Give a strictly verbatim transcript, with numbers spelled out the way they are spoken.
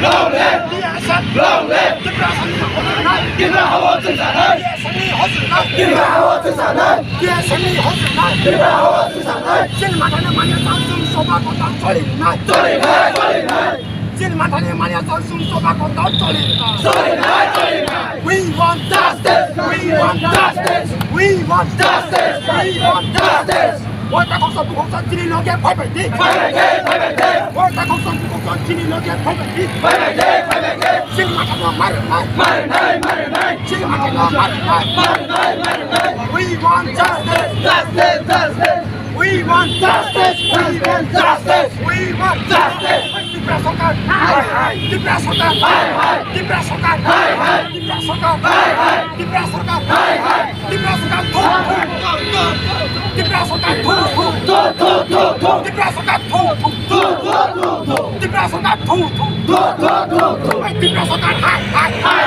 Long live! T S F! Long live! Tiprasani hojrwnai! Tipra hawa chwngsanai! T S F ni hojrwnai! Tipra hawa chwngsanai! T S F ni hojrwnai! Tipra hawa chwngsanai! Chini mathani manya chwng soba kotor choli nai! Choli nai! Choli nai! Chini mathani manya chwng soba kotor choli nai! Choli nai! Choli nai! We want justice! We want justice! We want justice! We want justice! Wai ta khoksa bukhoksa chini loge phaibai di. Phaibai di, phaibai di. Wai ta khoksa bukhoksa chini loge phaibai di. Phaibai di, phaibai di. Chini mathano marnai. Marnai, marnai. Chini mathano marnai. Marnai, marnai. We want justice. Justice, justice. We want justice. We want justice. We want justice. Tipra Sarkar. Hai, hai. Tipra Sarkar. Hai, hai. Tipra Sarkar. Hai, hai. Tipra Sarkar. Hai, hai. Tipra Sarkar. Hai, hai. Tipra Sarkar thung thung. Tipra Sarkar thung thung. Thung thung thung thung. Tipra Sarkar thung thung. Thung thung thung thung. Tipra Sarkar thung thung. Thung thung thung thung. Tipra Sarkar hai hai. Hai